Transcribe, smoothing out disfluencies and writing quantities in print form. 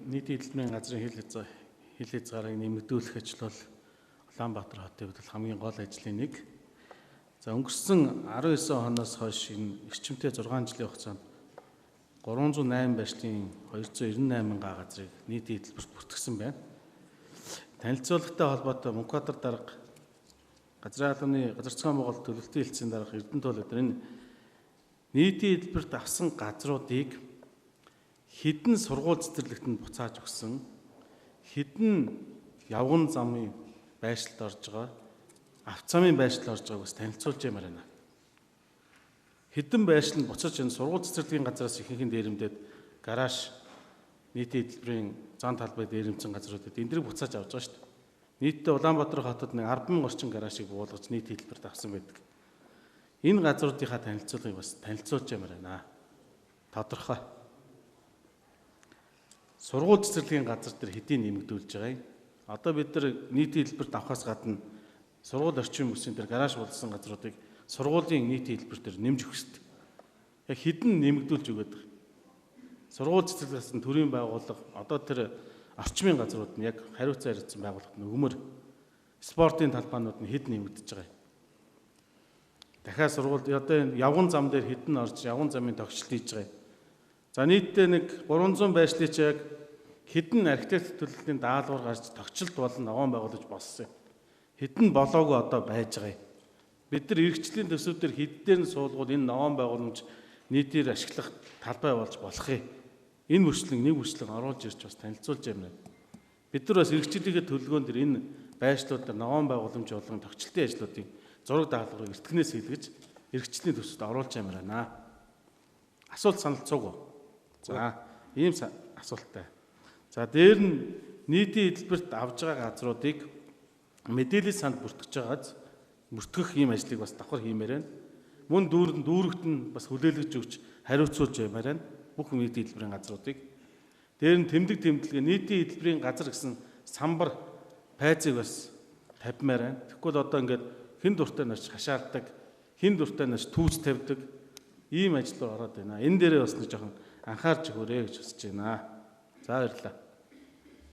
нийтийн хөдөлмөрийн газрын хил хязгаарыг нэмэгдүүлэх ажил бол Улаанбаатар хотын хувьд хамгийн гол ажлын нэг. За, өнгөрсөн 19 оноос хойш энэ эрчимтэй 6 жилийн хугацаанд 308 байршлын 298 га газрыг нийтийн хөдөлмөрт бүртгэсэн байна. Танилцуулгатай холбоотой Мөнхбаатар дарга, газрын албаны газар зохион байгуулалт төлөвлөлтийн хэлтсийн дарга Эрдэнэ тул энэ нийтийн хөдөлмөрт авсан газруудыг хэдэн сургууль цэцэрлэгт нь буцааж өгсөн, хэдэн явган замын байршилд орж байгаа, авто замын байршилд орж байгааг бас танилцуулж ямаар байна. Хэдэн байршил нь буцаж энэ сургууль цэцэрлэгийн газраас ихэнх нь дээрэмдээд гараж, нийтийн хөдөлмөрийн зан талбай дээрэмдсэн газруудад энэ дэрэг буцааж авч байгаа шүү дээ. Нийтдээ Улаанбаатар хотод нэг 10,000 орчим гаражийг буулгаж нийтийн хөдөлмөрт авсан байдаг. Энэ газруудынхаа танилцуулгыг бас танилцуулж ямаар байна. Тодорхой. Сургууль цэцэрлэгийн газар дээр хэдийн нэмэгдүүлж байгаа юм. Одоо бид нар нийтийн хөдөлмөрт авахаас гадна сургууль орчин бүсийн дээр гараж болсон газруудыг сургуулийн нийтийн хөдөлмөр дээр нэмж өгөх хэрэгтэй. Яг хэдэн нэмэгдүүлж өгöd байгаа. Сургууль цэцэрлэгээс нь төрийн байгууллага одоо тэр орчмын газрууд нь яг хариуцсан хариуцсан байгууллагад нь өгмөр. Спортын талбайнууд нь хэд нэмэгдэж байгаа юм. Дахиад сургууль одоо энэ явган зам дээр хэдэн орж явган замын тогтчлт хийж байгаа юм. За, нийтдээ нэг 300 байршлыг чи яг хэдэн архитект төлөвлөлийн даалгавар гарч тогтчлт болон ногоон байгуулж болсон юм. Хэдэн болоогүй одоо байж байгаа юм. Бид нар эрхчлэлийн төсөв дээр хэд дээр нь суулгуул энэ ногоон байгууламж нийтээр ашиглах талбай болж болох юм. Энэ мөрчлөн нэг мөрчлөн оруулж ирж бас танилцуулж юм байна. Бид нар бас эрхчлэлийнхээ төлөвлөгөөн дээр энэ байршлууд дээр ногоон байгууламж болон тогтчлтын ажлуудыг зураг даалгаврыг эртгэнээс хийлгэж эрхчлэлийн төсөвт оруулж ямар байна. Асуулт санал цуг уу? За, ийм асуулттай. За, дээр нь нийтийн хөдөлмөрт авж байгаа газруудыг мэдээллийн санд бүртгэж байгааз бүртгэх ийм ажлыг бас давхар хиймээр байна. Мөн дүүрэгт нь бас хүлээлгэж өгч хариуцуулж баймаар байна. Бүх нийтийн хөдөлмөрийн газруудыг. Дээр нь тэмдэг тэмдэглэгээ нийтийн хөдөлмөрийн газар гэсэн самбар пайзыг бас тавьмаар байна. Тэгэхгүй л одоо ингээд хэн дуртай нь хашаалдаг, хэн дуртай нь түүц тавьдаг ийм ажил руу ороод байна. Энэ дээрээ бас нэг жоохон анхаарч өгөөрэй гэж хүсэж байна. За, баярлалаа.